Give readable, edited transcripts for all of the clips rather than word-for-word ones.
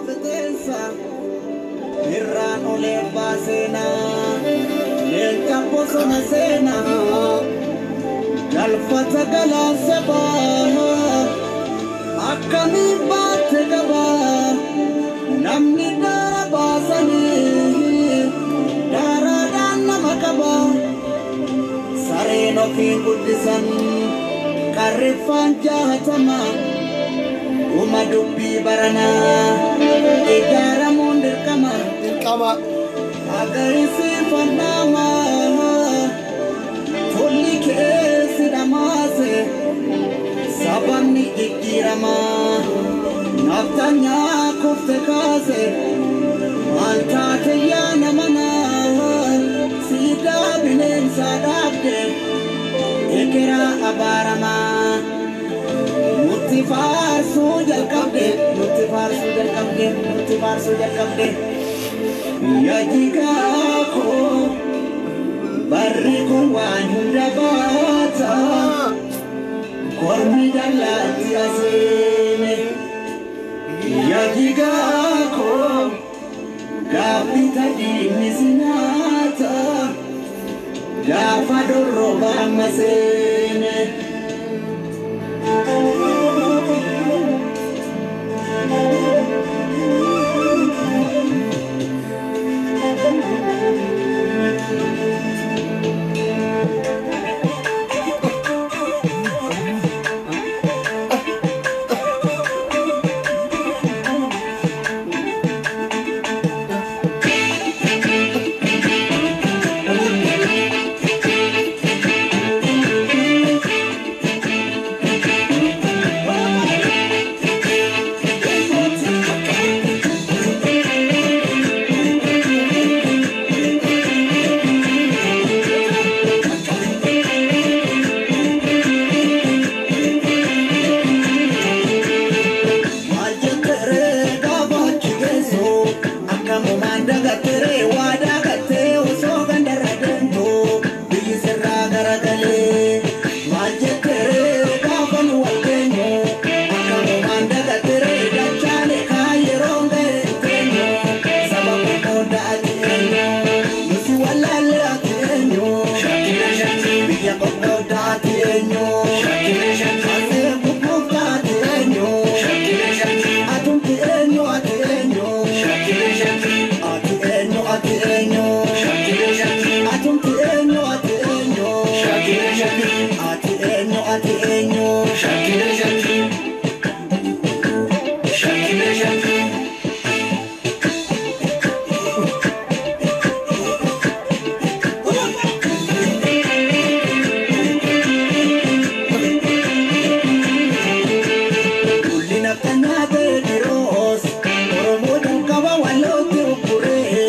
Fiteensa irraan olee baaseenaa leenca bosona seenaa galfata galaansa baa akkamiin baatte qabaa namni daara baasanii daaraadhaan nama qabaa sareen ofiin guddisan qarriffaan jaahatamaa. Uma dubbii baranaa ijaaramuun dirqama. Dirqama. Agarsiifannamaa tolli keessi dhamaase sababni jijjiiramaa naftanyaa kufte kaase maal taate yaa nama naa siidaa bineensaa dhaabde ekeraa abaaramaa. Nutti faarsuu jalqabde, nutti faarsuu jalqabde, nutti faarsuu jalqabde. Yaa jigaa koo barri kun waan hunda baata. Kormi dallaatti aseene. Yaa jigaa koo gaaffi tadiinni si nyaata. Gaafa dorrobaa maseene. Maal jetteree gaafa achi geessu akkamumaan dagatteree waa dagattee osoo gandarra deemtu biyyi sirraa garagalee. Maal jetteree gaafa nu wal geenyu akkamumaan dagatteree dachaane kaa yeroo ga'e hin teenyu saba qoqqoodda ati eenyu nusi wallaalle ati eenyu biyya qoqqoodda ati eenyu asee gugguufta ati eenyu. Atumti eenyu ati eenyu ati eenyu ati eenyu atumti eenyu ati eenyu ati eenyu ati eenyu. Lolli naftanyaa ta'e dhiroos Oromoo jalqaba wallootti ukkuree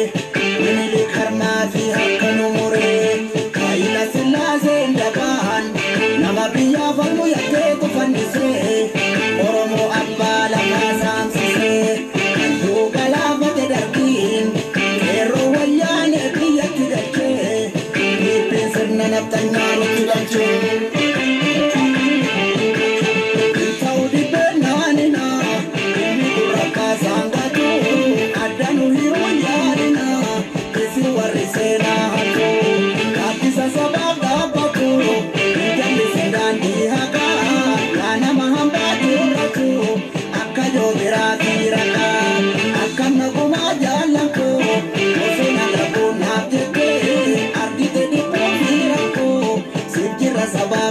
Minilik harmaa fi harka nu muree Hayila Sillaaseen dabaan nama biyyaaf falmu yakkeetu fannisee Oromoo abbaa lafaa saamsisee Hayyuu galaafate darbiin qeerroo wayyaanee biyyatti galchee Dhiibbeen sirna naftanyaa nutti galchee. Ta'uu dhibbeen naanina inni gurra baasaan gatu adda nu hiruu yaadina isin warri seenaa hatu gaaddisa sabaaf dhaabbatu hin jallisin daandii haqaa yaa nama hambaa jirratu akka joobiraatii raqaa akkam nagumaa jaallanko osoo na labuun naaf jettee argite dhibboo fi rakkoo siif jirra sabaa.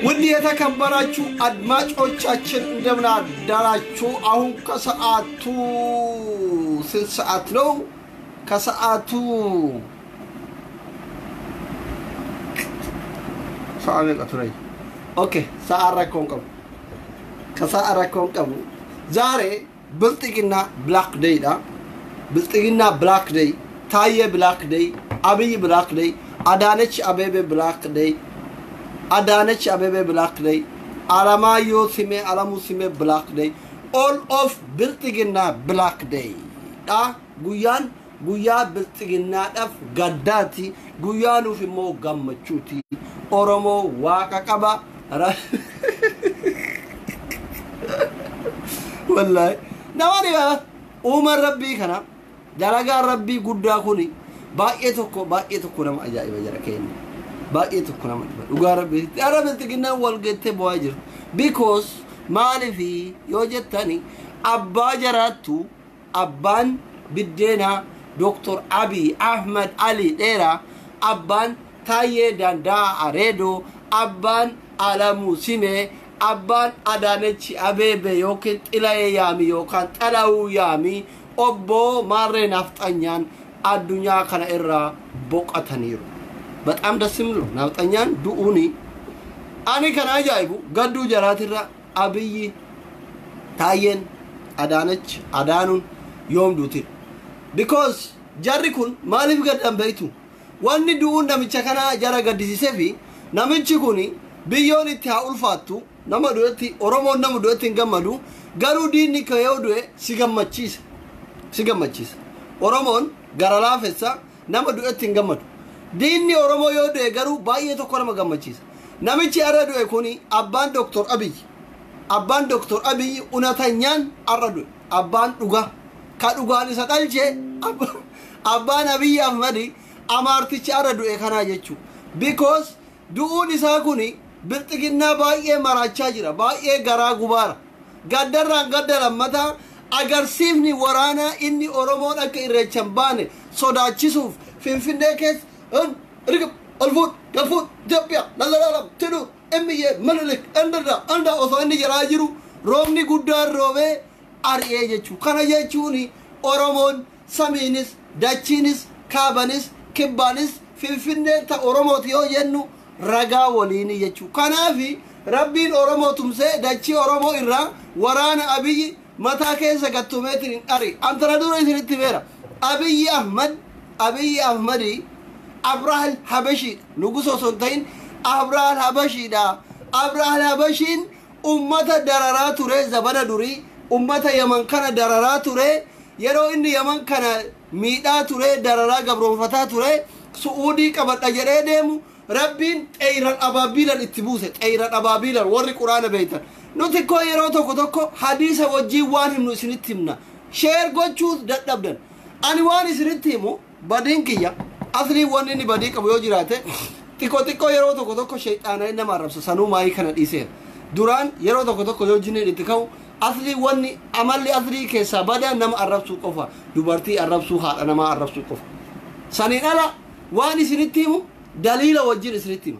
ውድ የተከበራችሁ አድማጮቻችን እንደምን አዳራችሁ? አሁን ከሰዓቱ ስንት ሰዓት ነው? ከሰዓቱ ሰዓ meeqa ture? Okay, sa'a rakkoon qabu. Kasa'a rakkoon qabu. ዛሬ ብልጥግና black day dha. ብልጥግና black day፣ ታዬ black day፣ አብይ black day፣ አዳነች አቤቤ black day፣ አዳነች አቤቤ black day፣ አለማየሁ ስሜ፣ አለሙ ስሜ black day፣ all of ብልጥግና black day dha. Guyyaan guyyaa bilxiginnaadhaaf gaddaati, guyyaa nuuf immoo gammachuuti. Oromoo waaqa qaba. Wallaahi nama dhiba. Uumaan rabbii kana, dalagaan rabbii guddaa kuni baay'ee tokko, baay'ee tokko nama ajaa'iba. Jara keenya, baay'ee tokko nama dhiba. Dhugaa rabbiitti ara bilxiginnaan wal geettee bu'aa jirtu. Because maalifi yoo jettani, abbaa jaraattu, abbaan biddeenaa Dr. Abiy Ahmed Ali Dheeraa, abbaan Taayyee Danda'a Areedoo, abbaan Alamuu Simee, abbaan Adaanechi Abeebe yookiin Xilayee Yaami yookaan Xalawuu Yaami, obbo Maarree Nafxanyaan addunyaa kana irraa boqotaniiru. በጣም ደስ የሚል ነው። ናፍጠኛን du'uuni ani kan ajaa'ibu gadduu jaraatirra Abiyyi, Taayyeen, Adaanech, Adaanuun yoom duuti? Because jarri kun maaliif gaddan beektu? Wanni du'uun namicha kanaa jara gaddisiisee fi namichi kun biyyoon itti haa ulfaattu, nama du'etti Oromoon nama du'etti hin gammadu, garuu diinni kee yoo du'e si gammachiisa, si gammachiisa. Oromoon gara laafessa, nama du'etti hin gammadu. Diinni Oromoo yoo du'e garuu baay'ee tokko nama gammachiisa. Namichi arra du'e kuni abbaan Doktor Abiy, abbaan Doktor Abiy unatanyaan arra du'e. Abbaan dhugaa ka dhugaan isa dhalche, abbaan Abiy Ahmadi amaartichi arra du'e kanaa jechuu. Because du'uun isaa kuni bilxiginnaa baay'ee maraachaa jira, baay'ee garaa gubaara. Gaddarraan gadda lammataa, agarsiifni waraanaa inni Oromoon akka irreecha hin baane sodaachisuuf Finfinnee keessa rigib ol fuudh gad fuudh, Itoophiyaa lallalaalam tidhu emmiyyee Minilik endirra anda osoo inni jedhaa jiru roobni guddaan roobee ari'ee jechuu. Kana jechuun Oromoon samiinis dachiinis kaabanis kibbaanis Finfinneen ta Oromooti yoo jennu ragaa waliini jechuu. Kanaafi rabbiin Oromoo tumsee dachii Oromoo irraa waraana Abiyyi mataa keessa gattumeetiin hin ari. Antana dura isinitti beera, Abiyyi Ahmad, Abiyyi Ahmadi Abrahaal Habashiidha. Nugusa osoo hin ta'in Abrahaal Habashiidha. Abrahaal Habashiin ummata dararaa ture. Zabana durii ummata Yaman kana dararaa ture. Yeroo inni Yaman kana miidhaa ture, dararaa gabroonfataa ture, Su'uudii qabadha jedhee deemu rabbiin xeeyran abaabiilan itti buuse. Xeeyran abaabiilan, warri quraana beeytan, nuti koo yeroo tokko tokko hadiisa wajjiin waan himnu isinitti himna, share gochuu dadhabdan. Ani waan isinitti himu badiin kiyya aslii wanni inni badii qabu yoo jiraate xiqqoo xiqqoo yeroo tokko tokko sheexaana nama arrabsa. Sanuu maayii kana dhiiseera. Duraan yeroo tokko tokko yoo jinniin itti ka'u, aslii wanni amalli aslii keessaa badaa nama arrabsuu qofa, dubartii arrabsuu, haadha namaa arrabsuu qofa. Saniin ala waan isinitti himu daliila wajjin isinitti himu.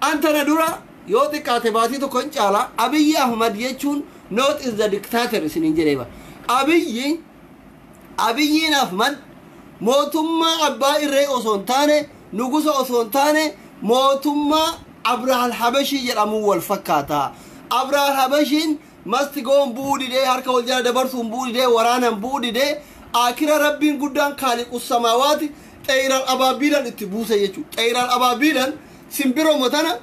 Antana dura yoo xiqqaate baatii tokko hin caala, Abiyyi Ahmad jechuun not is the dictator isiniin jedhee ba. Abiyyiin Ahmad mootummaa abbaa irree osoo hin taane, nugusa osoo hin taane, mootummaa Abrahaal Habashii jedhamuun wal fakkaata. Abrahaal Habashiin mastigoon bu'uu didee, harka wal jala dabarsuun bu'uu didee, waraanaan bu'uu didee, akira rabbiin guddaan kaaliqu samaawaati xeeyran abaabiilan itti buuse jechuudha. Xeeyran abaabiilan simbiroo tana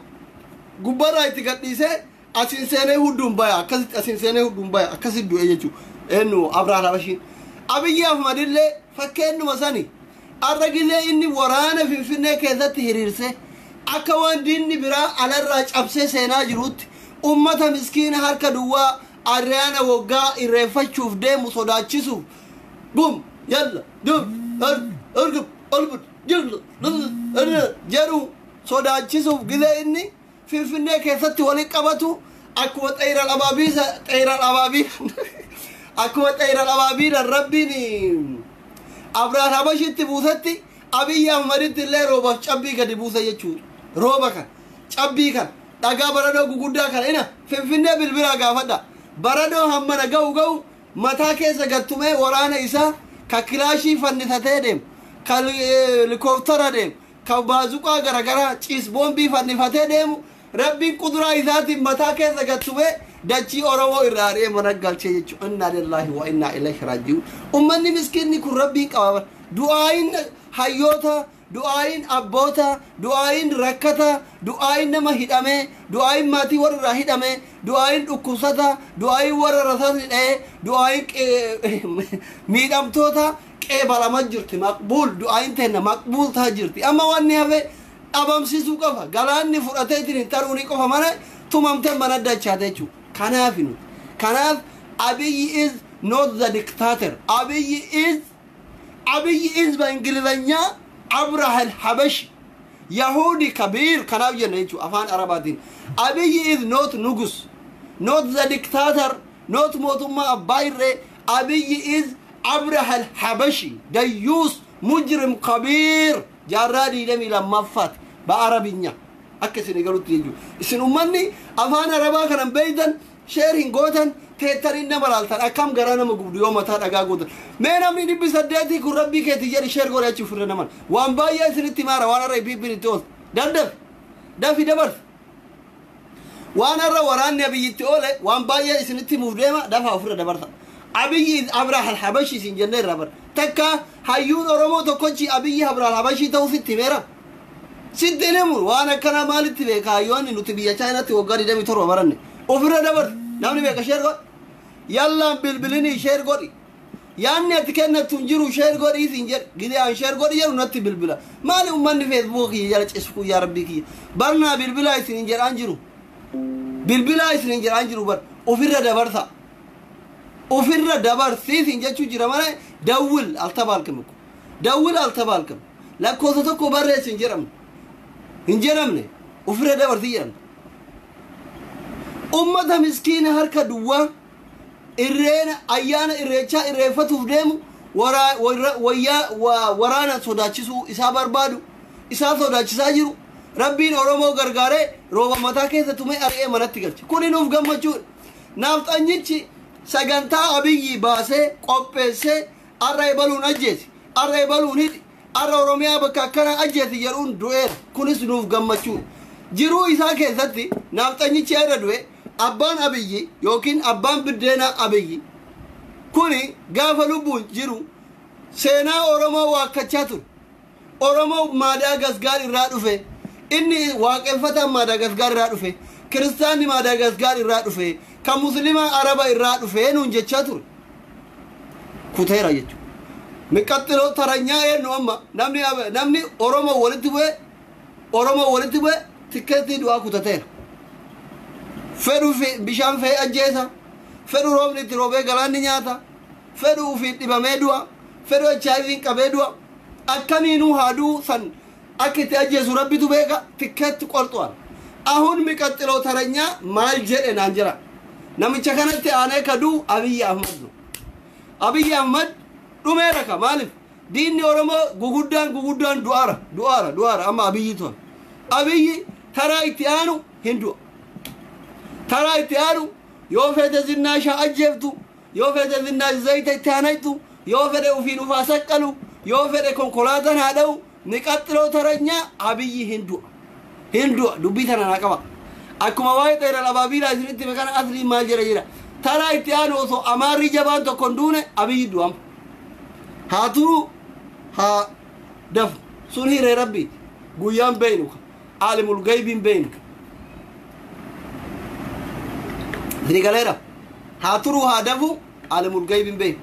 gubbarraa itti gadhiisee asiin seenee hudduun baya, akkasitti asiin seenee hudduun baya, akkasitti du'e jechuudha. Eenyu? Abrahaal Habashiin. Abiyyi Ahmadillee fakkeennuma sani. Arragillee inni waraana Finfinnee keessatti hiriirse akka waan diinni biraa alarraa cabsee seenaa jirutti ummata miskiina harka duwwaa ayyaana waggaa irreeffachuuf deemu sodaachisuuf gum yalla dum ergib olbud jedhu sodaachisuuf gilee inni Finfinnee keessatti waliin qabatu Akkuma xayira abaabii, xayira abaabii, akkuma xayira abaabii Rabbiin Abrahaam Habashitti buusetti, Abiyyi Ahmaditti illee roobaaf cabbii gadi buuse jechuudha. Rooba kan, cabbii kan, dhagaa baradoo guguddaa kana ina Finfinnee bilbilaa gaafadha. Baradoo hammana ga'u ga'u mataa keessa gattumee waraana isaa ka kilaashii fannisatee deemu, ka helikooftara deemu, ka baazuqaa garagaraa ciis boombii fannifatee deemu, Rabbiin kuduraa isaatiin mataa keessa gattumee dachii Oromoo irraa ari'ee mana galchee jechuudha. Innaa lillaahi wa innaa ilayhi raaji'uun. Ummanni miskiinni kun Rabbiin qaba. Du'aayin hayyoota, du'aayin abboota, du'aayin rakkata, du'aayin nama hidhamee, du'aayin maatii warra irraa hidhamee, du'aayin dhukkubsata, du'aayin warra rasaasni dha'ee, du'aayin miidhamtoota qeebalamaa jirti. Maqbuul du'aayin teenna maqbuul ta'a jirti. Amma wanni hafe dhabamsiisuu qofa. Galaanni fudhatee ittiin hin taruuni qofa mana tumamtee mana dachaate jechuudha. Kanaaf nuti. Kanaaf Abiyyi is not the dictator. Abiyyi is በእንግሊዘኛ አብርሃ ሀበሽ ያሁዲ ከቢር kanaaf jenna jechuudha afaan Arabaatiin. Abiyyi is not nugus, not the dictator, not mootummaa abbaa irree. Abiyyi is አብርሃ ሀበሺ ደዩስ ሙጅሪም ከቢር jaarraa 22ffaati በአረብኛ akka isin galutti jechuudha. Isin ummanni afaan Arabaa kanan beeytan share hin gootan, teettaniin nama laaltan. Akkam garaa nama gubdu yoo mataa dhagaa gootan. Mee namni 800 kun Rabbii keetii jedhi share godhe achi ofirra naman. Waan baay'ee isinitti maara waan har'a bibbiin itti ooltu. Dandaf dafi dabarsi. Waan har'a waraanni Abiyyitti oole waan baay'ee isinitti himuuf deema, dafaa ofirra dabarsa. Abiyyi Abraha Habashi isin jennee irraa bara. Takka hayyuun Oromoo tokkochi Abiyyi Abraha Habashii ta'uu sitti himeera. Sitti himu waan akkanaa maalitti beeka hayyoonni nuti biyya Chaayinaatti waggaa 27 baranne. Ofirra dabarsi. Namni beeka share godhi. Yallaan bilbilinii share godhi. Yaanni ati kennattu hin jiru, share godhi isin jedhe. Gidee an share godhi jedhu natti bilbila. Maali ummanni Facebook kiyya jala cisu? Yaa Rabbii kiyya. Barnaa bilbilaa isin hin jedhaan jiru. Bilbilaa isin hin jedhaan jiru bar. Ofirra dabarsa. Ofirra dabarsiisin jechuu jira malee dawwil altabaalkam dawwil altabaalkam lakkoofsa tokko barreessi hin jedhamne, hin jedhamne. Ofirra dabarsii jedhamne. Ummata miskiina harka duwwaa irreena ayyaana Irreechaa irreeffatuuf deemu wayyaa waraana sodaachisuu isaa barbaadu isaa sodaachisaa jiru. Rabbiin Oromoo gargaaree rooba mataa keessa tumee ari'ee manatti galche. Kuni nuuf gammachuudha. Naafxanyichi sagantaa Abiyyi baasee qopheessee arra ebaluun ajjeesi, arra ebaluun hidhi, arra Oromiyaa bakka akkanaa ajjeesi jedhuun du'eera. Kunis nuuf gammachuudha. Jiruu isaa keessatti naafxanyichi irra du'e. Abbaan Abiyyi yookiin abbaan biddeenaa Abiyyi kuni gaafa lubbuun jiru seenaa Oromoo waakkachaa ture. Oromoo Maadaagaskaar irraa dhufe, inni waaqeffataan Maadaagaskaar irraa dhufe, kiristaanni Maadaagaskaar irraa dhufe, kan muslimaa Araba irraa dhufe nuun jechaa ture. Kuteera jechuudha. Miqaxxiloo taranyaa eenyu amma namni Oromoo walitti bu'e, Oromoo walitti bu'e tikkeettii du'aa kutateera. Fedhu bishaan fe'ee ajjeesa, fedhu roobni itti roobee galaanni nyaata, fedhu ufiin dhibamee du'a, fedhu HIV'n qabee du'a. Akkamiinuu haa du'u, san akka itti ajjeesu Rabbitu beeka. Tikkeetti qorxu'an. አሁን የሚቀጥለው ተረኛ maal jedhe naan jira. Namicha kanatti aanee ka du'u Abiyyi Ahmad nu. Abiyyi Ahmad dhumeera ka. Maaliif diinni Oromoo guguddaan guguddaan du'aara, du'aara, du'aara. Amma Abiyyi tola. Abiyyi taraa itti aanu hin du'a. Taraa itti aanu yoo fedhe zinnaashaa ajjeeftu, yoo fedhe zinnaash zayita itti hanaytu, yoo fedhe ufiin ufaa saqqalu, yoo fedhe konkolaataan haa dha'u, miqaxxiloo taranyaa Abiyyi hin du'a, hin du'a. Dubbii tana naa qaba. Akkuma waa'ee xeera abaabiilaa isinitti hime kana aslii maal jedha jira. Taraa itti aanu osoo Amaarri jabaan tokko hin duune Abiyyi du'ama. Haa turu, haa dafu, sun hiree Rabbiiti. Guyyaan beeynu, aalimul gaybiin beeynu. Isin galeera. Haa turu, haa dafu, aalimul gaybiin beeynu.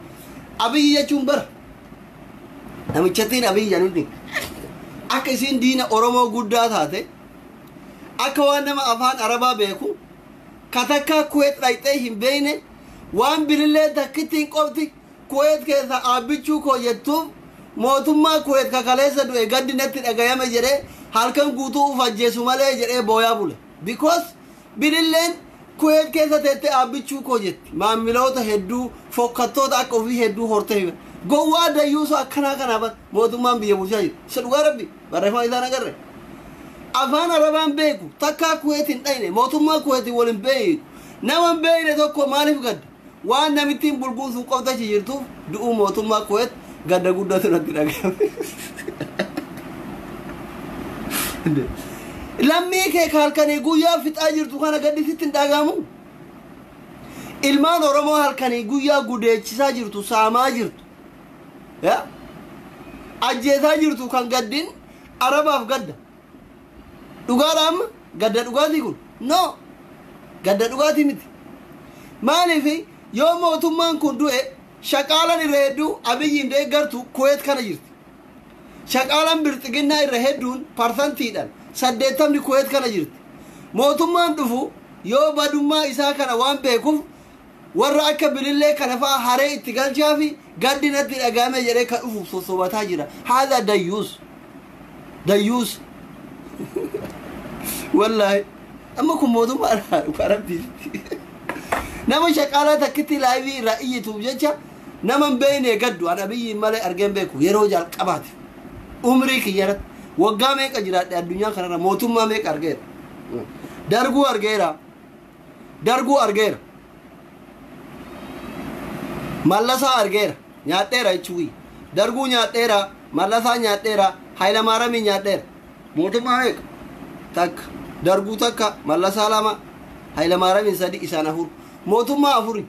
Abiyyi jechuun bara namichattiin Abiyyi jedhuun akka isiin diina Oromoo guddaa taate, akka waan nama afaan Arabaa beeku katakkaa Kuweet dhayxee hin beeyne, waan bilillee takkittiin qofti Kuweet keessa aabbichuu koo jettuuf mootummaa Kuweet kakaleessa du'e gaddi natti dhagayame jedhee halkan guutuu uf ajjeesu malee jedhee booyaa bule. Because bililleen Kuweet keessa teettee dhaabbichuu koo jetti. Maamiloota hedduu fokkattoota akka ofii hedduu hortee hima. Gowwaa dayyuusa akkanaa kanaaf mootummaan biyya bulchaa jiru. Isa dhugaa rabbi barreeffama isaan agarre. Afaan Arabaan beeku takkaa Kuweet hin dhayne mootummaa Kuweetiin wal hin beeku. Nama hin beekne tokko maaliif gadda? Waan namittiin bulguun sun qofta achi jirtuuf du'uu mootummaa Kuweet gadda guddatu natti dhagahame. Lammii kee halkanii guyyaa fixaa jirtu kana gaddi sitti hin dhagahamu? Ilmaan Oromoo halkanii guyyaa gudeechisaa jirtu, saamaa jirtu, ajjeesaa jirtu kan gaddin Arabaaf gadda. Dhugaadha amma gadda dhugaatii kun? No, gadda dhugaatii miti. Maaliif yoo mootummaan kun du'e shaqaalan irra hedduu Abiyyiin deeggartu Kuweet kana jirti. Shaqaalan bilxiginnaa irra hedduun parsantiidhaan 80 Kuweet kana jirti. Mootummaan dhufu yoo badummaa isaa kana waan beekuuf warra akka bilillee kana fa'aa haree itti galchaa fi gaddi natti dhagahame jedhee kan dhufuuf sossobataa jira. Haadha dayyuus. Dayyuus. Wallaahi. Amma kun mootummaa dhugaa rabbiiti. Nama shaqaalaa takkitti laayivii irraa iyyituuf jecha nama hin beekne gaddu an Abiyyiin malee argeen beeku yeroo jalqabaati. Umrii kiyyarratti waggaa meeqa jiraadhe addunyaa kanarra mootummaa meeqa argeera. Darguu argeera. Darguu argeera. Mallasaa argeera. Nyaadheera jechuun. Darguu nyaadheera. Mallasaa nyaadheera. Hayilamaaramii nyaadheera. Mootummaa meeqa? Takka. Darguu takka. Mallasaa lama. Hayilamaaramiin sadi isaan afur. Mootummaa afuri.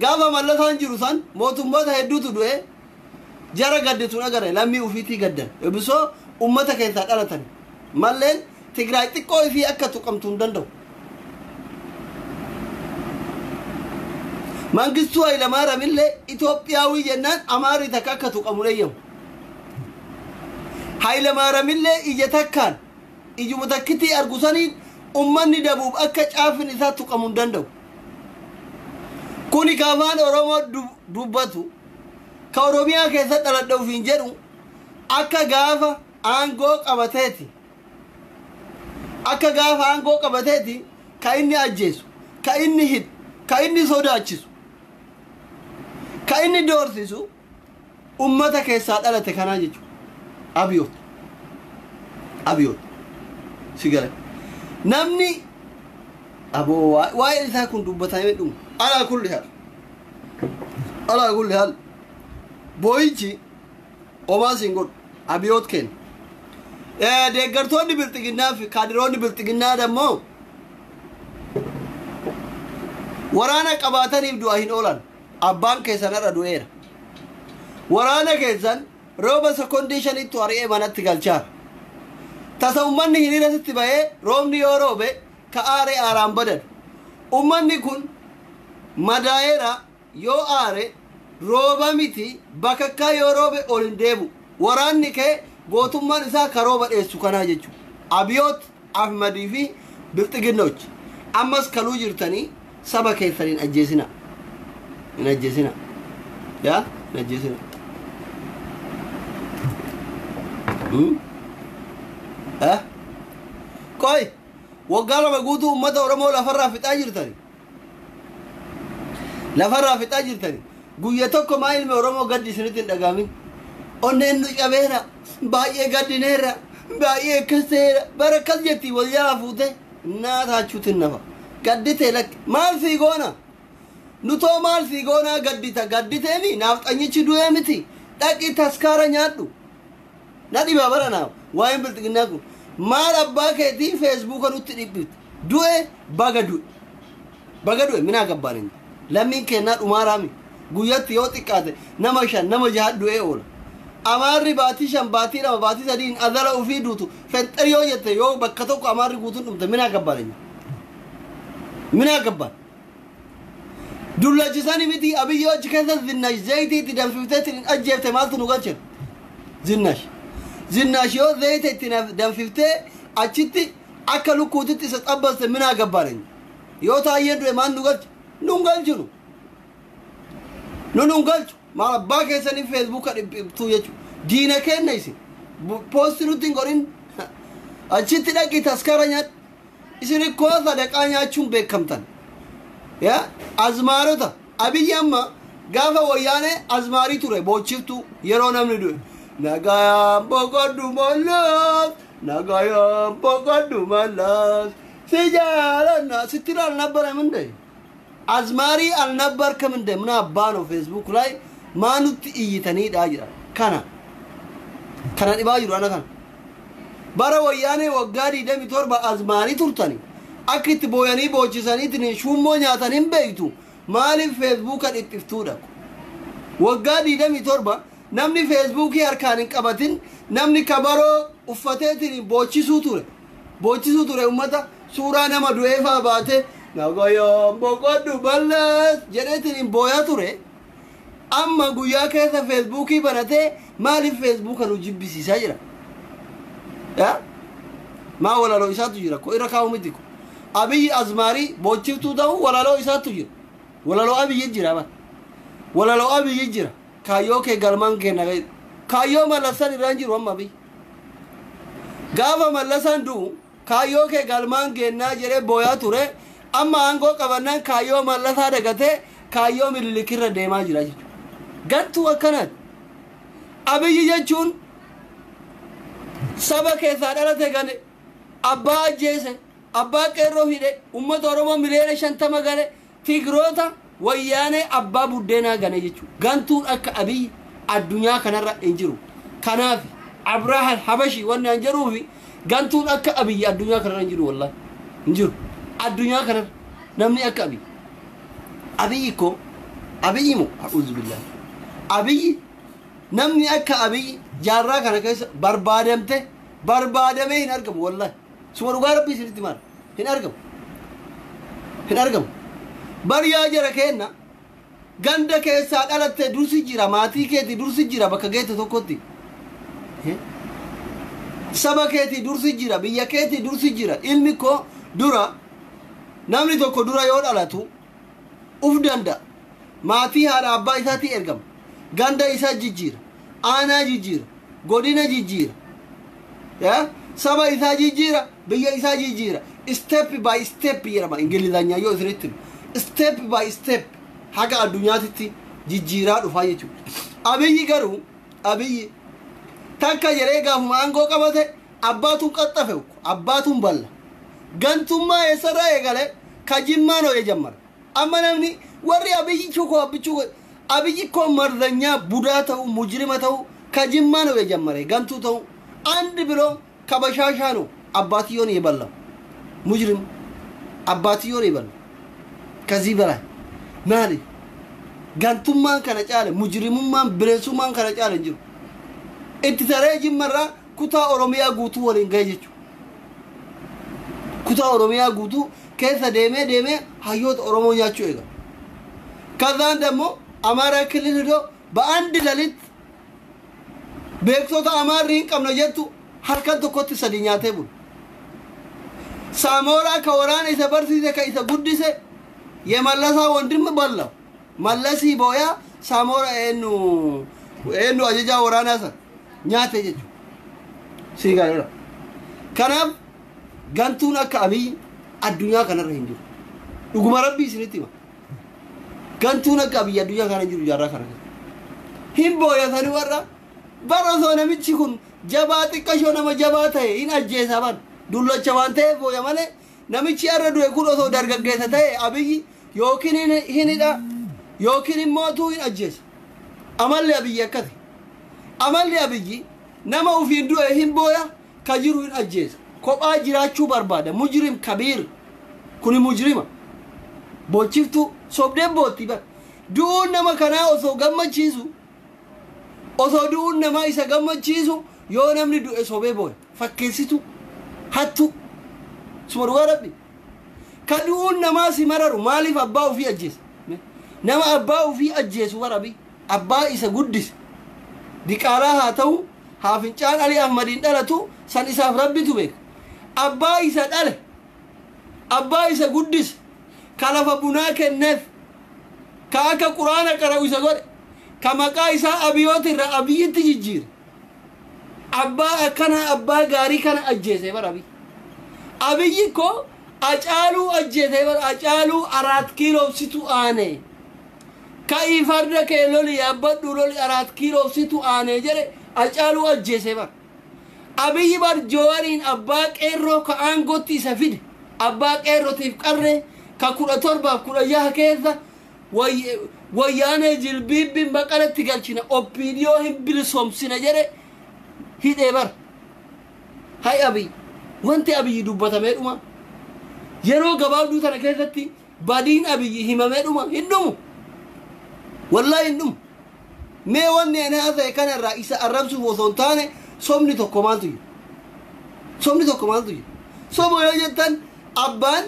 Gaafa Mallasaan jiru san mootummoota hedduutu du'e jara gaddituun agarre lammii ufiitii gaddan. Ebisoo ummata keessaa dhalatan. Malleen Tigraay xiqqoo ifii akka tuqamtu hin danda'u. Mangistuu Hayilamaariyaamillee Itoophiyaawii jennaan Amaarii takka akka tuqamu eeyyamu. Hayilamaariyaamillee ija takkaan ijuma takkitti argu saniin ummanni dabuuf akka caafin isaa tuqamu hin danda'u. Kuni ka afaan Oromoo dubbatu ka Oromiyaa keessa dhaladhe ofiin jedhu akka gaafa aangoo qabateeti. Akka gaafa aangoo qabateeti ka inni ajjeesu, ka inni hidhu, ka inni sodaachisu, ka inni doorsisu ummata keessaa dhalate kanaa jechuudha. Abiyoot. Abiyoot. Si gala. Namni aboo waa'ee isaa kun dubbatamee dhumu. Alaa kulli haal. Alaa kulli haal. Boo'ichi homaa siin godhu. Abiyoot kenna. Deeggartoonni bilxiginnaa fi kaadiroonni bilxiginnaa dammoo waraana qabaataniif du'a hin oolan. Abbaan keessan irra du'eera. Waraana keessan rooba sekondii 5tti ari'ee manatti galchaara. Tasa ummanni hiriira sitti bahee roobni yoo roobe ka aaree aaraan badan. Ummanni kun madaa'eera yoo aare rooba miti bakakkaa yoo roobe ol hin deebu. Waraanni kee gootummaan isaa ka rooba dheessu kanaa jechuudha. Abiyoot Ahmadii fi Bilxiginnochi ammas kaluu jirtanii saba keessan hin ajjeesina. Hin ajjeesina. Yaa hin ajjeesina. Qoy waggaa 2 guutuu uummata Oromoo lafarraa fixaa jirtani. Lafarraa fixaa jirtani. Guyya tokko maa ilmi Oromoo gaddi isinitti hin dhagaamin. Onneen nu cabeera. Baay'ee gaddineera. Baay'ee akkas ta'eera. Bara akkas jetti wal jalaa fuute naa taachuutiin nafa. Gadditee lakki maal sii goona? Nutoo maal sii goonaa gaddita gadditeemi naaf xanyichi du'ee miti. Dhaqi taskaara nyaadhu. Na dhibaa bara naaf waa'een bilxiginnaa kun maal abbaa keetii feesbuuka nutti dhiphifte du'e baga du'e. Baga du'e minaa gabbaan inni. Lammiin kennaa dhumaaraami. Guyyatti yoo xiqqaate nama 5 nama 6 du'ee oola. Amaarri baatii 5 baatii 2 baatii 3 azala ofii duutu fenxer yoo jette yoo bakka tokko amaarri guutuun dhumte minaa gabbaan inni. Minaa gabbaan. Dullachisani miti Abiyyi achi keessa zinnash zayitii itti danfiftee ittiin ajjeefte maaltu nu galche? Zinnash. Zinnash yoo zayita itti danfiftee achitti akka lukkuutitti isa xabbaste minaa gabbaan inni. Yoo taayyeen du'e maal nu galche? Nun galchinu. Nun galchu. Maal abbaa keessanii feesbuuka dhiphiftuu jechuudha. Diina kenna isin. Poosti nutti hin godhin. Achitti dhaqi taskara nyaadhu. Isin ikkoo sadaqaa nyaachuun beekamtan. Yaa azmaarota Abiyyi amma gaafa wayyaanee azmaarii ture boochiftu yeroo namni du'e. Nagayaan boqodhu Mallas, nagayaan boqodhu Mallas, si jaalanna ስትል አልነበረም እንዴ? አዝማሪ አልነበርክም እንዴ? ምን አባ ነው ፌስቡክ ላይ ማኑት iyyitaniidha jira. Kana kana dhibaa jiru ana kana. Bara wayyaanee waggaa 27 azmaarii turtani. Akka itti booyanii boochisaniitiin shummoo nyaatan hin beektu. Maaliif feesbuuka dhiphiftuudha? Waggaa 27 namni feesbuukii harkaan hin qabatin, namni kabaroo uffateetiin boochisuu ture. Boochisuu ture uummata suuraa nama du'eefaa baate nagayaan boqodhu Mallas jedheetiin booyaa ture. Amma guyyaa keessa feesbuukii banatee maaliif feesbuuka nu jibbisiisaa jira? Yaa? Maa walaloo isaatu jira ko irra kaa'u miti ko. Abiyyi azmaarii boochiftuu ta'u walaloo isaatu jira. Walaloo Abiyyi jira bara. Walaloo Abiyyi jira. Kaayyoo kee galmaan kee nagaa. Kaayyoo Mallasaan irra hin jiru amma Abiyyi. Gaafa Mallasaan du'u kaayyoo kee galmaan keennaa jedhee booyaa ture. Amma aangoo qabannaan kaayyoo Mallasaa dagatee kaayyoo Minilikirra deemaa jira jechuudha. Gantuu akkanaati. Abiyyi jechuun saba keessaa dhalate gane, abbaa ajjeese, abbaa qeerroo hidhe, uummata Oromoo miliyoona 50 gane, Tigiroota wayyaanee abbaa buddeenaa gane jechuudha. Gantuun akka Abiyyi addunyaa kanarra hin jiru. Kanaaf Abrahaam Habashi wanni an jedhuufi gantuun akka Abiyyi addunyaa kanarra hin jiru, wallahi hin jiru. Addunyaa kanarra namni akka Abiyyi. Abiyyi ko Abiyyi moo a'uuzu billahi. Abiyyi namni akka Abiyyi jaarraa kana keessa barbaadamte barbaadamee hin argamu wallahi. Suma dhugaa rabbii isinitti maal hin argamu. Hin argamu. Bariyaa jara keenna ganda keessaa dhalatte dursi jira, maatii keeti dursi jira, bakka geette tokkotti. Saba keetii dursi jira, biyya keetii dursi jira. Ilmi koo dura namni tokko dura yoo dhalatu uf danda'a. Maatii haadha abbaa isaatii ergama. Ganda isaa jijjiira, aanaa jijjiira, godina jijjiira, saba isaa jijjiira, biyya isaa jijjiira. Step by step jedhama ingilizanyaa yoo isinitti himu. Step by step haga addunyaatitti jijjiiraa dhufaa jechuudha. Abiyyi garuu Abiyyi takka jedhee gaafuma aangoo qabate abbaatuun qaxxafe, abbaatuun balla. Gantummaa eessarraa eegale? Ka Jimmaa ነው የጀመረ. Amma namni warri Abiyyi koo abbichuu Abiyyi koo መርዘኛ ቡዳ ta'u mujrima ta'u ከጅማ ነው የጀመረ gantuu ta'u አንድ ብሎ ከበሻሻ ነው አባትዮን የበላው ሙጅሪም አባትዮን የበላው። ከዚህ በላይ maali? Gantummaan kana caale, mujrimummaan bineensummaan kana caale hin jiru. Itti taree Jimmarraa kutaa Oromiyaa guutuu waliin gahe jechuudha. Kutaa Oromiyaa guutuu keessa deemee deemee hayyoota Oromoo nyaachuu eegala. ከዛን ደግሞ አማራ ክልል ሂዶ በአንድ ሌሊት beektota Amaarri hin qabna jettu halkan tokkotti sadi nyaatee bulu. Saamoraa ka waraana isa barsiise, ka isa guddise, የመለሳ ወንድም በላው። Mallasii booyaa Saamoora eenyu eenyu ajajaa waraanaa san nyaate jechuudha. Sii gaariidha. Kanaaf gantuun akka Abiyyi addunyaa kanarra hin jiru. Dhuguma rabbii isinitti hima. Gantuun akka Abiyyi addunyaa kana hin jiru jaarraa kana keessa. Hin booyatanii warra bara osoo namichi kun jabaa xiqqashoo nama jabaa ta'e hin ajjeesa ban dullacha waan ta'eef booya malee namichi har'a du'e kun osoo dargaggeessa ta'e Abiyyi yookiin hin hidha yookiin immoo tuu hin ajjeesa. Amalli Abiyyi akkasi. Amalli Abiyyi nama ufiin du'e hin booya, ka jiru hin ajjeesa. Kophaa jiraachuu barbaada. Mujrim kabiir kuni mujrima. Bochiftuu sobdeen bootti bara. Du'uun nama kanaa osoo gammachiisu, osoo du'uun namaa isa gammachiisu, yoo namni du'e sobee booya. Fakkeessitu hattu suma dhugaa rabbi. Ka du'uun namaa si mararu maaliif abbaa ofii ajjeesa? Nama abbaa ofii ajjeesu warabi abbaa isa guddise diqaalaa haa ta'u haa fincaan Ali Ahmadiin dhalatu san isaaf rabbitu beeka. Abbaa isa dhale, abbaa isa guddise, ka lafa bunaa kenneef, ka akka quraana qara'u isa godhe, ka maqaa isaa Abiyoota irraa Abiyyitti jijjiire, abbaa akkanaa, abbaa gaarii kana ajjeese bara Abiyyi. Abiyyi ko Hacaaluu ajjeesee bara Hacaaluu 4 kiiloof situ aane. Ka'ii farda kee loli yaabbadhu loli 4 kiiloof situ aane jedhe Hacaaluu ajjeesee bara. Abiyyi bar Joowariin abbaa qeerroo ka aangootti isa fide abbaa qeerrootiif qarree ka 17 16 keessa wayyaanee jilbiibbiin baqalatti galchina oppiidiyoo hin bilisoomsina jedhe hidhee bara. Hay Abiyyi wanti Abiyyi dubbatamee dhuma yeroo gabaabduu tana keessatti badiin Abiyyi himamee dhuma hin dhumu. Wallaahi hin dhumu. Mee wanni ani haasa'e kanarraa isa arrabsuuf osoo hin taane sobni tokko maaltu jira? Sobni tokko maaltu jira? Soba yoo jettan abbaan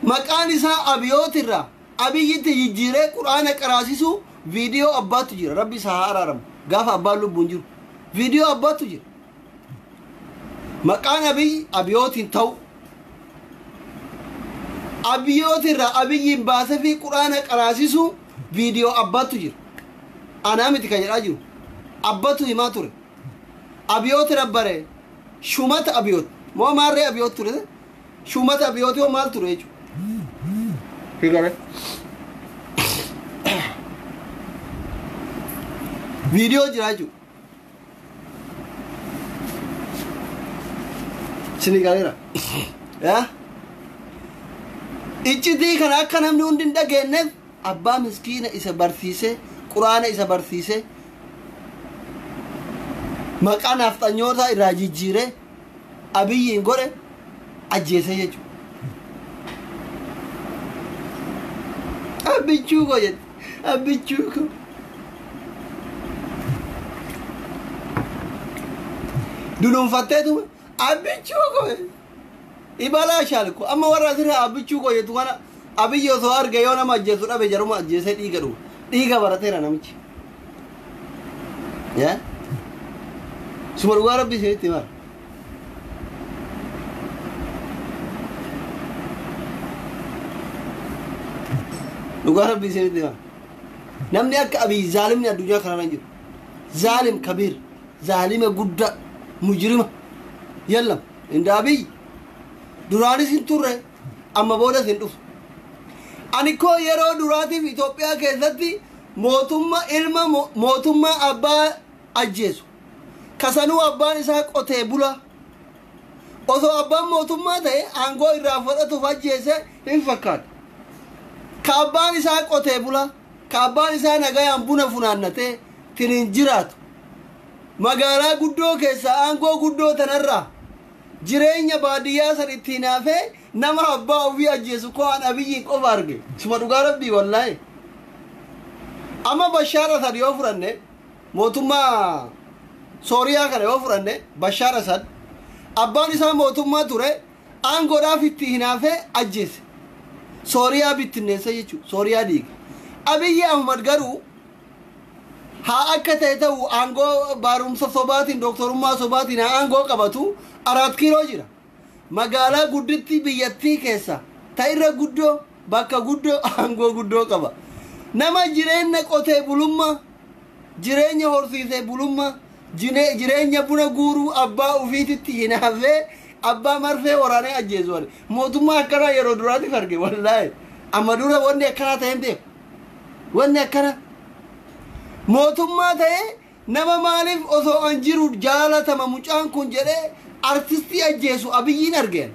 maqaan isaa Abiyootirraa Abiyyitti jijjiiree quraana qaraasisuu viidiyoo abbaatu jira. Rabbi isaa haa araaramu. Gaafa abbaan lubbuun jiru viidiyoo abbaatu jira. Maqaan Abiyyi Abiyootiin ta'u Abiyootirraa Abiyyiin baasee fi quraana qaraasisuu viidiyoo abbaatu jira. Anaa miti kan jedhaa jiru. Abbatu himaa ture. Abiyoot rabbare shumata Abiyoot moo maarree Abiyoot ture shumata Abiyoot yoo maal ture jechuudha. Higare. Viidiyoo jira jechuudha. Isinii galeera. Yaa? Iccitii kana akka namni hundi hin dhageenyeef abbaa miskiina isa barsiisee quraana isa barsiisee maqaa nafxanyoota irraa jijjiiree Abiyyiin godhe ajjeese jechuudha. Abbichuu koo jette. Abbichuu koo. Dunuunfatteetuma abbichuu koo ibalaa shaalku amma warra asirraa abbichuu koo jettu kana Abiyyi osoo arge yoo nama ajjeesu dhabe jaruma ajjeesee dhiiga dhuga. Dhiiga barateera namichi. Yaa? Suma dhugaa rabbi isinitti himara. Dhugaa rabbi isinitti himara. Namni akka Abiyyi zaalimni addunyaa kanarra hin jiru. Zaalim kabiir, zaalima guddaa, mujrima. Yallam, inda Abiyyi duraanis hin turre amma boodas hin dhufu. Ani koo yeroo duraatiif Itoophiyaa keessatti mootummaa ilma mootummaa abbaa ajjeesu. Kasanuu abbaan isaa qotee bula. Osoo abbaan mootummaa ta'e aangoo irraa fudhatuuf ajjeese hin fakkaatu. Ka abbaan isaa qotee bula, ka abbaan isaa nagayaan buna funaannatee tiniin jiraatu. Magaalaa guddoo keessa aangoo guddoo tanarraa jireenya baadiyyaa san ittiin hafee nama abbaa ofii ajjeesu koo an Abiyyiin qofa arge. Suma dhugaa rabbii wallaahi. Amma Bashaar Asad yoo fudhanne mootummaa Sooriyaa kana yoo fudhanne Bashaar Asad abbaan isaa mootummaa ture aangoodhaaf itti hinaafee ajjeese. Sooriyaa bittinneesse jechuudha. Sooriyaa diige. Abiyyi Ahmad garuu haa akka ta'e ta'u aangoo barumsa sobaatiin dooktorummaa sobaatiin haa aangoo qabatu 4 kiiloo jira. Magaalaa gudditti biyyattii keessa ta'irra guddoo bakka guddoo aangoo guddoo qaba. Nama jireenya qotee bulummaa, jireenya horsiisee bulummaa, jireenya buna guuruu abbaa ofiititti hinaafee abbaa marfee waraanee ajjeesu wale. Mootummaa akkanaa yeroo duraatiif arge wallaahi. Amma dura wanni akkanaa ta'e hin beeku. Wanni akkana mootummaa ta'e nama maaliif osoo an jiru jaalatama mucaan kun jedhee artistii ajjeesu Abiyyiin argeen.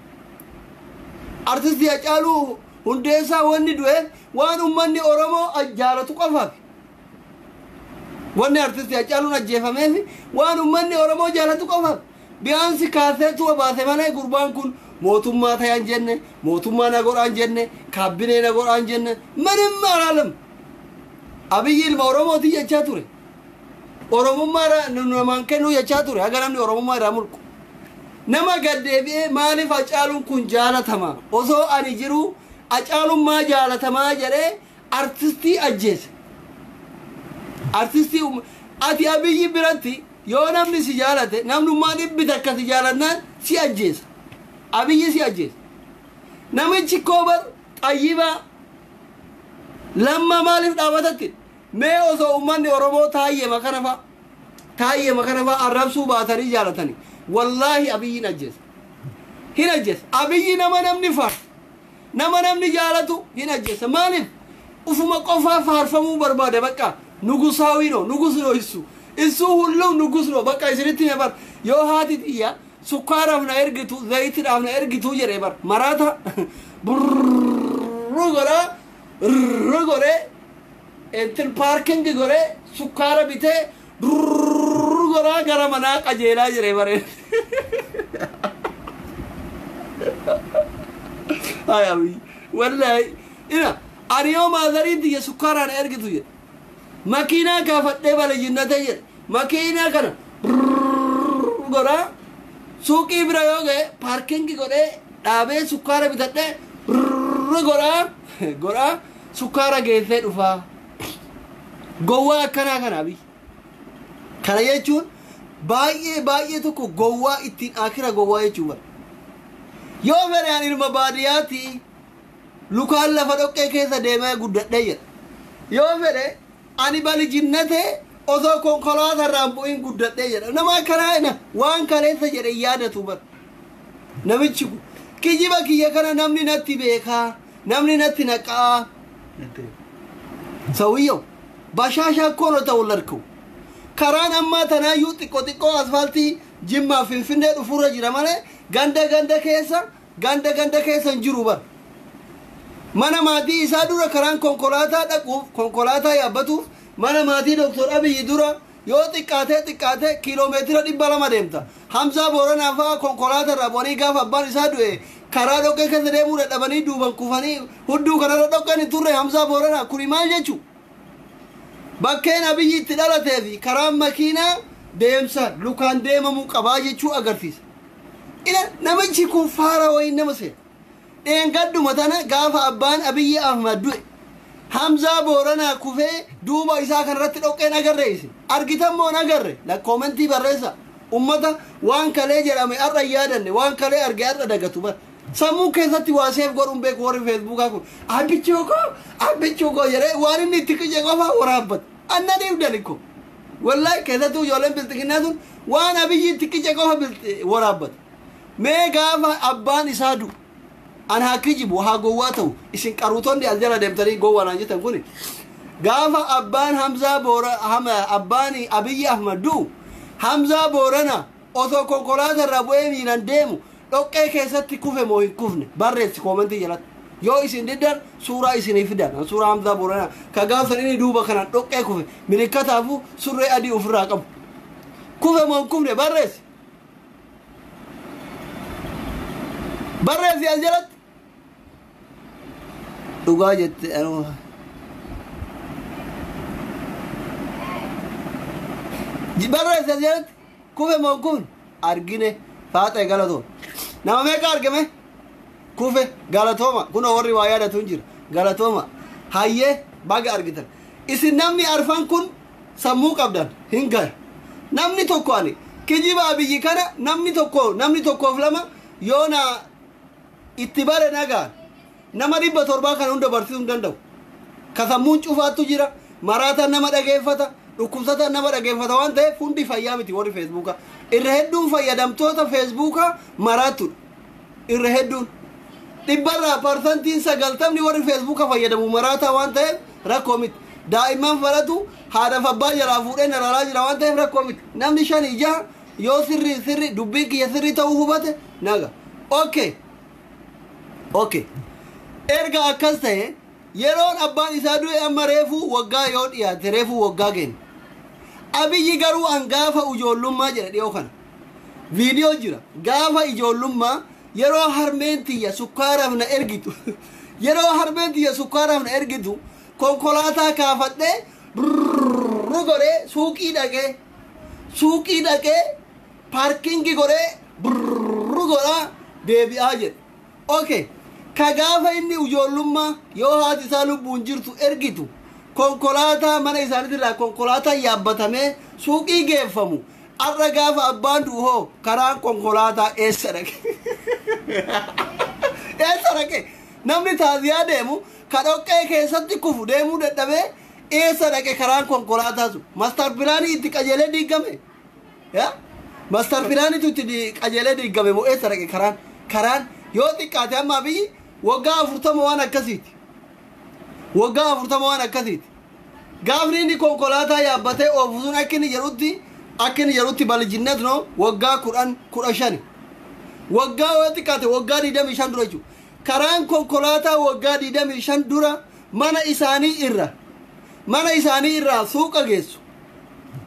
Artistii Hacaaluu Hundeessaa wanni du'eef waan uummanni Oromoo jaalatu qofaaf. Wanni artistii Hacaaluun ajjeefameef waan uummanni Oromoo jaalatu qofaaf. Biyaansi kaaseetu baase malee gurbaan kun mootummaa ta'an jenne, mootummaa na godhaan jenne, kaabbinee na godhaan jenne, ምንም አላለም። Abiyyi ilma Oromooti jechaa ture. Oromummaa namaan kennuu jechaa ture. Haga namni Oromummaa irraa mulqu. Nama gad deebi'ee maaliif Hacaaluun kun jaalatama? Osoo ani jiru Hacaaluun maa jaalatamaa jedhee artistii ajjeese. Artistii ati Abiyyi biratti yoo namni si jaalate namnummaa dhibbi takka si jaalannaan si ajjeesa. Abiyyi si ajjeesa. Namichi koobar xayyibaa lamma maaliif dhaabatatti? Mee osoo uummanni Oromoo taayyee makana fa'a taayyee makana fa'a arrabsuu baatanii jaalatanii wallaahi Abiyyiin ajjeesa. Hin ajjeesa. Abiyyi nama namni faarsu, nama namni jaalatu hin ajjeesa. Maaliif? Ufuma qofaa faarfamuu barbaade. Bakka nugusaawii no, nugus no, issu issu hullum nugus no. Bakka isinitti hime bar, yoo haati xiyya sukkaaraaf na ergitu, zayitiidhaaf na ergitu jedhe bar, maraata burruu godhaa rrrru godhee intin parking godhee sukkaara bitee rrrru godhaa gara manaa qajeelaa jedhe bare. Ay Abiy, wallahi ina ani yoo maazariin tiyya sukkaaraan ergitu jedhe, makiinaa kaafadhee balajinnate jedhe, makiinaa kana godhaa suuqii bira yoo ga'e parking godhee dhaabee sukkaara bitadhee godhaa godhaa sukkaara geessee dhufaa. Gowwaa akkanaa kana Abiy. Kana jechuun baay'ee baay'ee tokko gowwaa ittiin akira gowwaa jechuu bara. Yoo fedhe ani ilma baadiyyaati, lukaan lafa dhoqqee keessa deemee guddadhee jedha. Yoo fedhe ani balijinnate osoo konkolaataa irraan bu'in guddadhee jedha. Nama akkanaa ina waan kaleessa jedhe yaadatu bara. Namichi kun kijiba kiyya kana namni natti beekaa, namni natti naqaa. ሰውየው ባሻሻ እኮ ነው ተወለድከው። Karaan ammaa tanaayyuu xiqqoo xiqqoo asfaaltii Jimmaa Finfinnee dhufurra jira malee ganda ganda keessa, ganda ganda keessa hin jiru bar. Mana maatii isaa dura karaan konkolaataa dhaquuf, konkolaataa yaabbatuuf, mana maatii Doktor Abiyyi dura yoo xiqqaatee xiqqaatee kiiloomeetira 200 deemta. Hamzaa Booranaa fa'aa konkolaataa irraa bu'anii gaafa abbaan isaa du'e karaa dhoqqee keessa deemuu dadhabanii duuban kufanii hudduu kanarra dhoqqeen hin turre Hamzaa Booranaa. Kuni maal jechuu? Bakkeen Abiyyi itti dhalatee fi karaan makiinaa deemsa lukaan deemamuu qabaa jechuu agarsiisa. Ina namichi kun faara wayii nama seena. Dheengadduma tana gaafa abbaan Abiyyi Ahmad du'e Hamzaa Booranaa kufee duuba isaa kanarratti dhoqqeen agarre isin. Argitan moo hin agarre? Lakkoomentii barreessa. Ummata waan kalee jedhame har'a hin yaadanne, waan kalee arge har'a dagatu bara. Sammuu keessatti waa seef godhuun beeku warri Feesbuukaa kun. Abbichuu koo, abbichuu koo jedhee waan inni itti qicee qofa waraabbata. Annaniif dalikko. Wallahi keessattuu ijoolleen bilxiginnaa sun waan Abiyyi itti qicee qofa waraabbata. Mee gaafa abbaan isaa du'u an haa kijibu, haa gowwaa ta'u, isin qaruutonni as jala deemtanii gowwaa naan jettan kuni, gaafa abbaan Hamzaa Boora abbaan Abiyyi Ahmad du'u Hamzaa Boorana osoo konkolaataa irraa bu'ee miilan deemu dhoqqee keessatti kufe moo hin kufne? Barreessi koomentii jalatti. Yoo isin diddan suuraa isinii fidan, suuraa Hamzaa Booranaa ka gaafsan inni duuba kanaan dhoqqee kufe milikkataafu surree adii ofirraa qabu. Kufe moo hin kufne? Barreessi, barreessi as jalatti. Dhugaa jette anuu barreessi as jalatti, kufe moo hin kufne? Argine faaxee galatoon nama meeqa argame kufe? Galatooma. Kunoo warri waa yaadatu hin jira. Galatooma, hayyee, baga argitan. Isin namni arfan kun sammuu qabdan hin gahe. Namni tokko ani kijiba Abiyyi kana namni tokko, namni tokkoof lama yoo na itti bare nagaa, nama 700 kana hunda barsiisuu hin danda'u. Ka sammuun cufaattu jira, maraataan nama dhageeffata, dhukkubsataan nama dhageeffata waan ta'eef hundi fayyaa miti warri Feesbuukaa. Irra hedduun fayyadamtoota Feesbuukaa maraattudha. Irra hedduun dhibbarraa 90% warri Feesbuuka fayyadamu maraataa waan ta'eef rakkoo miti. Daa'imman faratu haadhaaf abbaa jalaa fuudhee naraaraa jira waan ta'eef rakkoo miti. Namni shanii jaha yoo sirrii sirrii dubbiin kiyya sirrii ta'uu hubate naga. Okay. Okay. Erga akkas ta'e yeroon abbaan isaa du'e amma reefuu waggaa yoo dhiyaate, reefuu waggaa geenne. Abiyyi garuu an gaafa ijoollummaa jedhe dhiyoo kana. Viidiyoo jira. Gaafa ijoollummaa yeroo harmeen tiyya sukkaaraaf na ergitu, yeroo harmeen tiyya sukkaaraaf na ergitu konkolaataa kaafadhee brrrr godhee suuqii dhaqee, suuqii dhaqee parking godhee brrrr godhaa deebi'aa jedhe. Okay. Ka gaafa inni ijoollummaa yoo haati isaa lubbuun jirtu ergitu konkolaataa mana isaaniitirraa konkolaataa yaabbatamee suuqii geeffamu, har'a gaafa abbaan du'u hoo karaan konkolaataa eessa dhaqe? Eessa dhaqe? Namni taaziyaa deemu ka dhoqqee keessatti kufu deemuu dadhabee eessa dhaqe karaan konkolaataa sun? Master planii itti qajeelee diigame? Yaa? Master planiitu itti qajeelee diigame moo eessa dhaqe karaan? Karaan yoo xiqqaate amma Abiyyi waggaa 40 waan akkasiiti. Waggaa 40 waan akkasiiti. Gaafni inni konkolaataa yaabbatee oofu sun akka inni jedhutti balijinnet no waggaa 10 15. Waggaa yoo xiqqaate waggaa 25 dura jechuudha. Karaan konkolaataa waggaa 25 dura mana isaanii irraa suuqa geessu.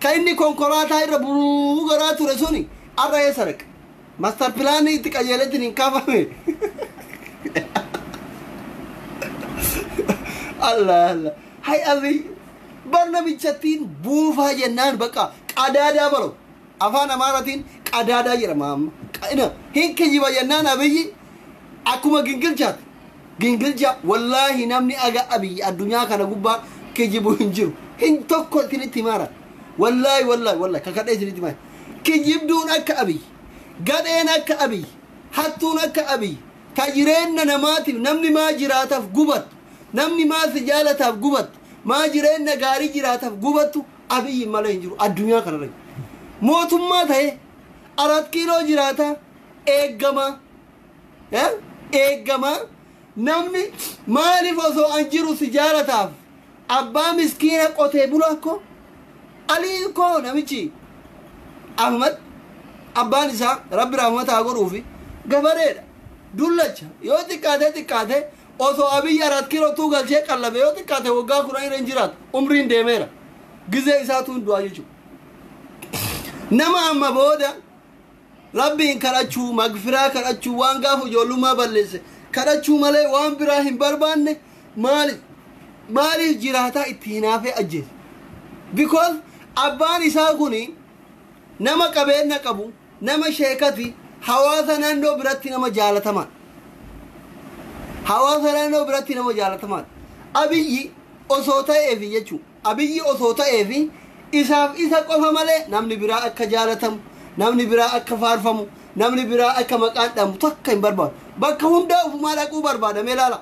Kan inni konkolaataa irra buruu garaa ture suni har'a eessa dhaqa? Master pilaanii itti qajeeletti hin kaafame. Allah Allah. Hay Abiy bar namichattiin buufaa jennaan bakka qadaadaa baro. Afaan Amaaraatiin qadaadaa jedhama amma. Hin kijiba jennaan Abiyyi akkuma gingilchaati. Gingilcha wallaahi namni aga Abiyyi addunyaa kana gubbaa kijibu hin jiru. Hin tokko isinitti himaara. Wallaahi wallaahi wallaahi kakadhee isinitti himaara. Kijibduun akka Abiyyi, gadheen akka Abiyyi, hattuun akka Abiyyi, ka jireenya namaatiif namni maa jiraataaf gubattu, namni maa si jaalataaf gubattu, maa jireenya gaarii jiraataaf gubattu Abiyyi malee hin jiru addunyaa kanarra. Mootummaa ta'ee 4 kiiloo jiraata eeggama. Eeggama namni maaliif osoo an jiru si jaalataaf abbaa miskiina qotee bulaa koo Alii koo namichi Ahmad abbaan isaa rabbi rahmata haa godhuufi gabareedha dullacha yoo xiqqaate osoo Abiyyi 4 kiiloo tuu galchee qallabe yoo xiqqaate waggaa 10 irra hin jiraatu umriin deemeera gizee isaatu hin du'aa jechuudha. Nama amma booda rabbiin kadhachuu magfiraa kadhachuu waan gaafa ijoollummaa balleesse kadhachuu malee waan biraa hin barbaanne maaliif jiraataa itti hinaafee ajjeese? Because abbaan isaa kuni nama qabeenya qabu nama sheekati hawaasa naannoo biratti nama jaalatamaa. Hawaasa naannoo biratti nama jaalatamaa. Abiyyi osoo ta'eefi jechuudha. Abiyyi osoo ta'eefi isaaf isa qofa malee namni biraa akka jaalatamu, namni biraa akka faarfamu, namni biraa akka maqaan dhahamu takka hin barbaadu. Bakka hundaa ofumaa dhaquu barbaada mee ilaala.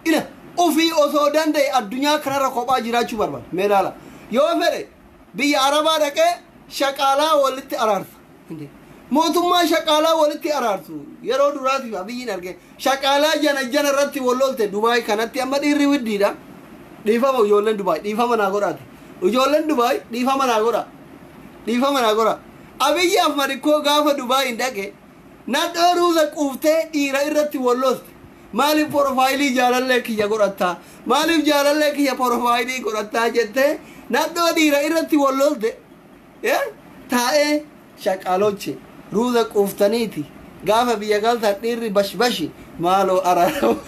Ila ofii osoo danda'e addunyaa kanarra kophaa jiraachuu barbaada mee ilaala. Yoo fedhe biyya Arabaa dhaqee shaqaalaa walitti araarsa. Mootummaa shaqaalaa walitti araarsu yeroo duraatiif Abiyyiin arge shaqaalaa jana jana irratti wal lolte Dubaay kanatti amma dhiirri widdiidha. Dhiifama ijoolleen Dubaay dhiifama naa godhaati. Ijoolleen Dubaay dhiifama naa godha. Dhiifama naa godha. Abiyyi Ahmad ikkoo gaafa Dubaay hin dhaqe nadhoo ruuza quuftee dhiira irratti wal lolte. Maaliif porofaayilii jaalallee kiyya godhattaa? Maaliif jaalallee kiyya porofaayilii godhattaa jettee nadhoo dhiira irratti wal lolte? Taa'ee shaqaalochi ruuza quuftaniiti gaafa biyya galtan dhiirri bashbashi maaloo araaramu.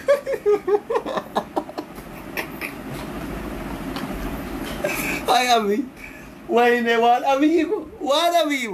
Ay Abiy, wayne waan Abiyyi kun waan Abiyyi